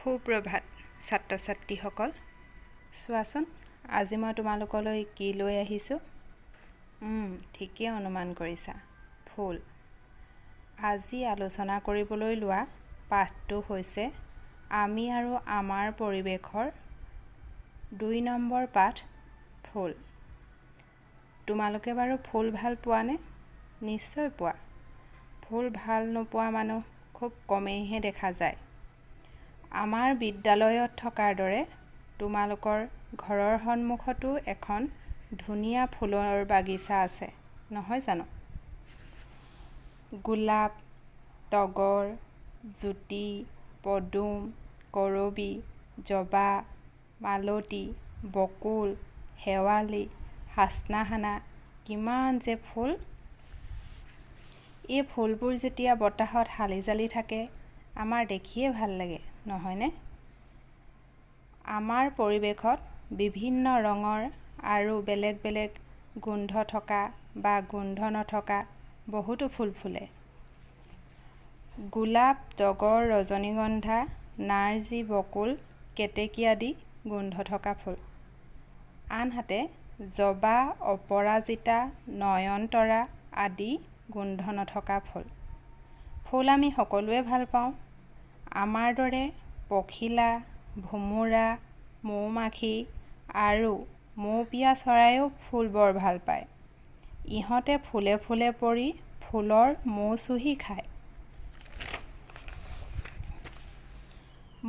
সুপ্ৰভাত ছাত্ৰ ছাত্ৰীসকল। চোৱাচোন, আজি মই তোমালোকলৈ কি লৈ আহিছোঁ। ঠিকেই অনুমান কৰিছা, ফুল। আজি আলোচনা কৰিবলৈ লোৱা পাঠটো হৈছে আমি আৰু আমাৰ পৰিৱেশৰ 2 নম্বৰ পাঠ, ফুল। তোমালোকে বাৰু ফুল ভাল পোৱানে? নিশ্চয় পোৱা। ফুল ভাল নোপোৱা মানুহ খুব কমেইহে দেখা যায়। আমাৰ বিদ্যালয়ত থকাৰ দৰে তোমালোকৰ ঘৰৰ সন্মুখতো এখন ধুনীয়া ফুলৰ বাগিচা আছে, নহয় জানো? গোলাপ, তগৰ, জুতি, পদুম, কৰবী, জবা, মালতী, বকুল, শেৱালি, হাচনাহানা, কিমান যে ফুল! এই ফুলবোৰ যেতিয়া বতাহত হালি জালি থাকে, আমাৰ দেখিয়ে ভাল লাগে, নহয়নে? আমাৰ পৰিৱেশত বিভিন্ন ৰঙৰ আৰু বেলেগ বেলেগ গোন্ধ থকা বা গোন্ধ নথকা বহুতো ফুল ফুলে। গোলাপ, তগৰ, ৰজনীগন্ধা, নাৰ্জী, বকুল, কেতেকী আদি গোন্ধ থকা ফুল। আনহাতে জবা, অপৰাজিতা, নয়নতৰা আদি গোন্ধ নথকা ফুল। ফুল আমি সকলোৱে ভাল পাওঁ। আমাৰ দৰে পখিলা, ভোমোৰা, মৌমাখি আৰু মৌপিয়া চৰাইয়েও ফুল বৰ ভাল পায়। ইহঁতে ফুলে ফুলে পৰি ফুলৰ মৌ চুহি খায়।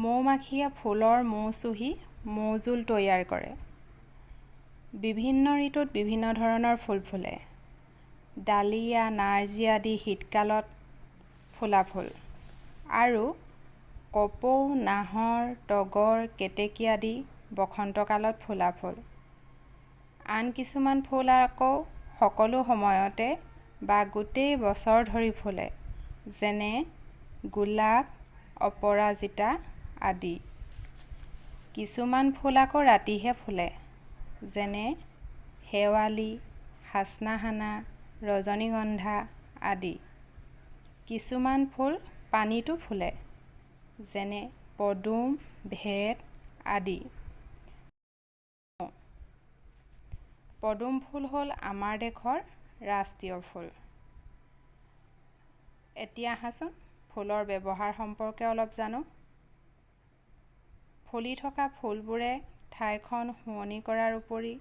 মৌমাখিয়ে ফুলৰ মৌ চুহি মৌজোল তৈয়াৰ কৰে। বিভিন্ন ঋতুত বিভিন্ন ধৰণৰ ফুল ফুলে। ডালিয়া, নাৰ্জী আদি শীতকালত ফুলা ফুল আৰু কপৌ, নাহৰ, তগৰ, কেতেকী আদি বসন্তকালত ফুলা ফুল। আন কিছুমান ফুল আকৌ সকলো সময়তে বা গোটেই বছৰ ধৰি ফুলে, যেনে গোলাপ, অপৰাজিতা আদি। কিছুমান ফুল আকৌ ৰাতিহে ফুলে, যেনে শেৱালি, হাচনাহানা, ৰজনীগন্ধা আদি। কিছুমান ফুল পানীতো ফুলে, যেনে পদুম, ভেট আদি। পদুম ফুল হ'ল আমাৰ দেশৰ ৰাষ্ট্ৰীয় ফুল। এতিয়া আহাচোন ফুলৰ ব্যৱহাৰ সম্পৰ্কে অলপ জানো। ফুলি থকা ফুলবোৰে ঠাইখন শুৱনি কৰাৰ উপৰি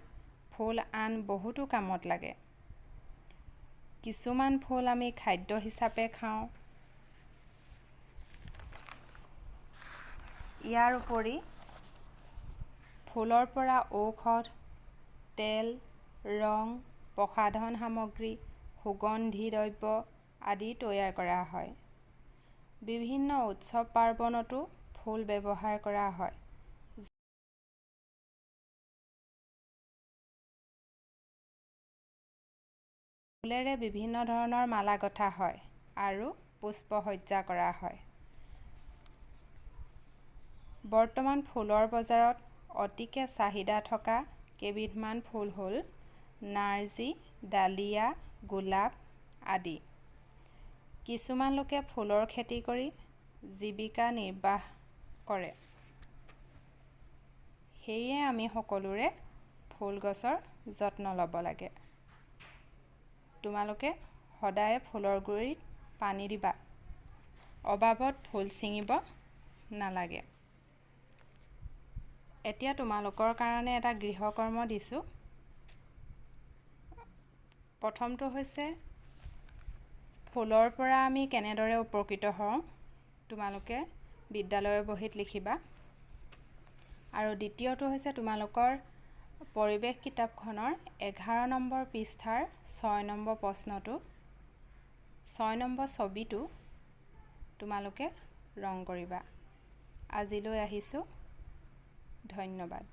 ফুল আন বহুতো কামত লাগে। কিছুমান ফুল আমি খাদ্য হিচাপে খাওঁ। ইয়াৰ উপৰি ফুলৰ পৰা ঔষধ, তেল, ৰং, প্ৰসাধন সামগ্ৰী, সুগন্ধি দ্ৰব্য আদি তৈয়াৰ কৰা হয়। বিভিন্ন উৎসৱ পাৰ্বণতো ফুল ব্যৱহাৰ কৰা হয়। ফুলেৰে বিভিন্ন ধৰণৰ মালা গঁথা হয় আৰু পুষ্পসজ্জা কৰা হয়। বৰ্তমান ফুলৰ বজাৰত অতিকে চাহিদা থকা কেইবিধমান ফুল হ'ল নাৰ্জী, ডালিয়া, গোলাপ আদি। কিছুমান লোকে ফুলৰ খেতি কৰি জীৱিকা নিৰ্বাহ কৰে। সেয়ে আমি সকলোৰে ফুল গছৰ যত্ন ল'ব লাগে। তোমালোকে সদায় ফুলৰ গুৰিত পানী দিবা, অবাবত ফুল ছিঙিব নালাগে। এতিয়া তোমালোকৰ কাৰণে এটা গৃহকৰ্ম দিছোঁ। প্ৰথমটো হৈছে ফুলৰ পৰা আমি কেনেদৰে উপকৃত হওঁ, তোমালোকে বিদ্যালয়ৰ বহীত লিখিবা। আৰু দ্বিতীয়টো হৈছে তোমালোকৰ পৰিৱেশ কিতাপখনৰ 11 নম্বৰ পৃষ্ঠাৰ 6 নম্বৰ প্ৰশ্নটো, 6 নম্বৰ ছবিটো তোমালোকে ৰং কৰিবা। আজিলৈ আহিছোঁ, ধন্যবাদ।